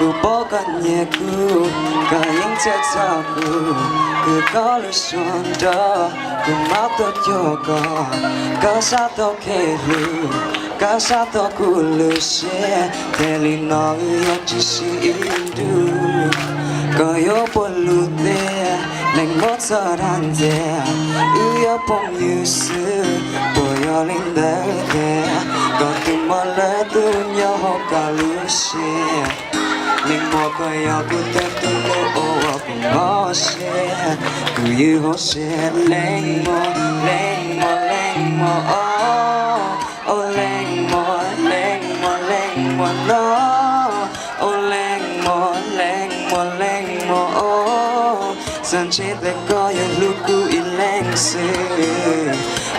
Kuv paub koj nyiam kuv, koj yeej txhawj txog kuv, kuv koj lub suab nrog, kuv mam tuaj cuag koj, koj sab tau kev hlub, koj sab tau kuv lub siab, thiaj li no wb yuav tsis sib ib nrug. Koj yuav puas lug tiag, leej muab txog dag ntxias, wb yuav phooj ywg xwb, puas yog li ntawd tiag? Koj tus mob lawv tus nyob hauv koj lub siab, leej muam koj yog kuv tus hlub uas ua kuv mob siab, kuv ywg hauv siab leej muam, leej muam, leej muam os. Au leej muam, leej muam, leej muam no, au leej muam, leej muam, leej muam os, xav ntshe tias koj yuav hlub kuv ib leeg xwb.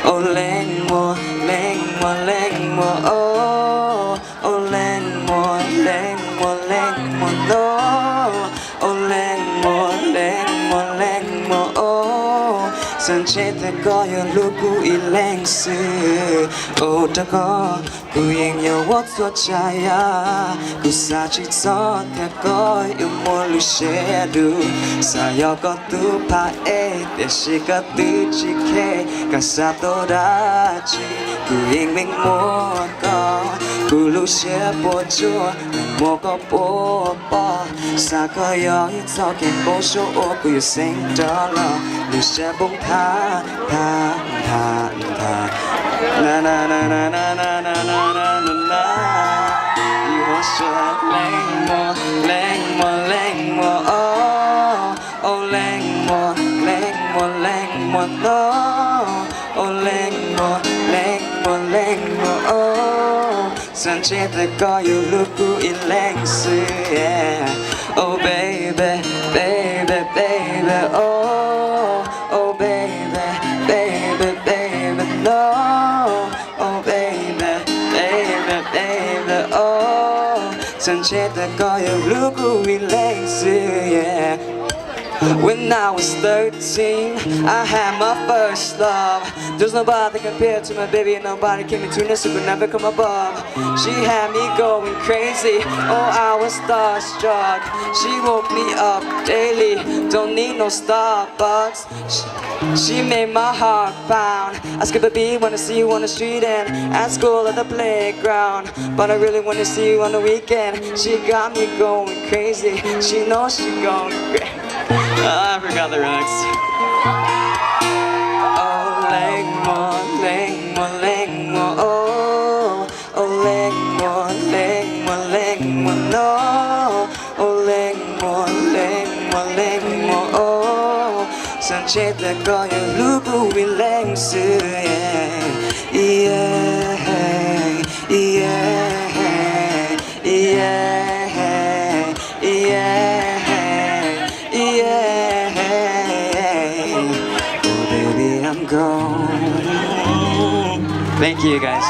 Au leej muam, leej muam, leej muam os, au leej muam, leej muam, leej muam no, au leej muam, leej muam, leej muam os, xav ntshe tias koj yuav hlub kuv ib leeg xwb. Ua rau koj, kuv yeej yuav ua txhua tsav yam, kuv xav tsis txog tias koj yuav muaj lub siab dub, xav yog koj tus phab ej, tiam sis koj twb tsis khe, koj xav tau dab tsi, kuv yeej meem muab koj, kuv lub siab puas tsuaj, muab koj puas pom, xav koj yog ib txoj kev npau suav uas kuv yuav xeeb rov los, lub siab poob thab thab thab thab. Na na na na na na na na na na, ywg hauv siab leej muam, leej muam, leej muam os, au leej muam, leej muam, leej muam no, au leej muam, leej muam, leej muam os, xav ntshe tias koj yuav hlub kuv ib leeg xwb. Oh baby, baby, baby, oh, oh baby, baby, baby, no, oh baby, baby, baby, oh, xav ntshe tias koj yuav hlub kuv ib leeg xwb, yeah. When I was thirteen, I had my first love. There's nobody compared to my baby, nobody came between us who could never come above. She had me going crazy, oh, I was starstruck. She woke me up daily, don't need no Starbucks. She, she made my heart pound. I skip a beat when I see you on the street, and at school at the playground. But I really wanna see you on the weekend. She got me going crazy. She knows she going crazy. I forgot the lyrics. Oh, leej muam, leej muam, leej muam, oh. Oh, leej muam, leej muam, leej muam no. Oh, leej muam, leej muam, leej muam, oh. Xav ntshe tias koj yuav hlub kuv ib leeg xwb, yeah. Yeah, yeah, yeah, yeah. Oh, baby, I'm gone. Thank you, guys.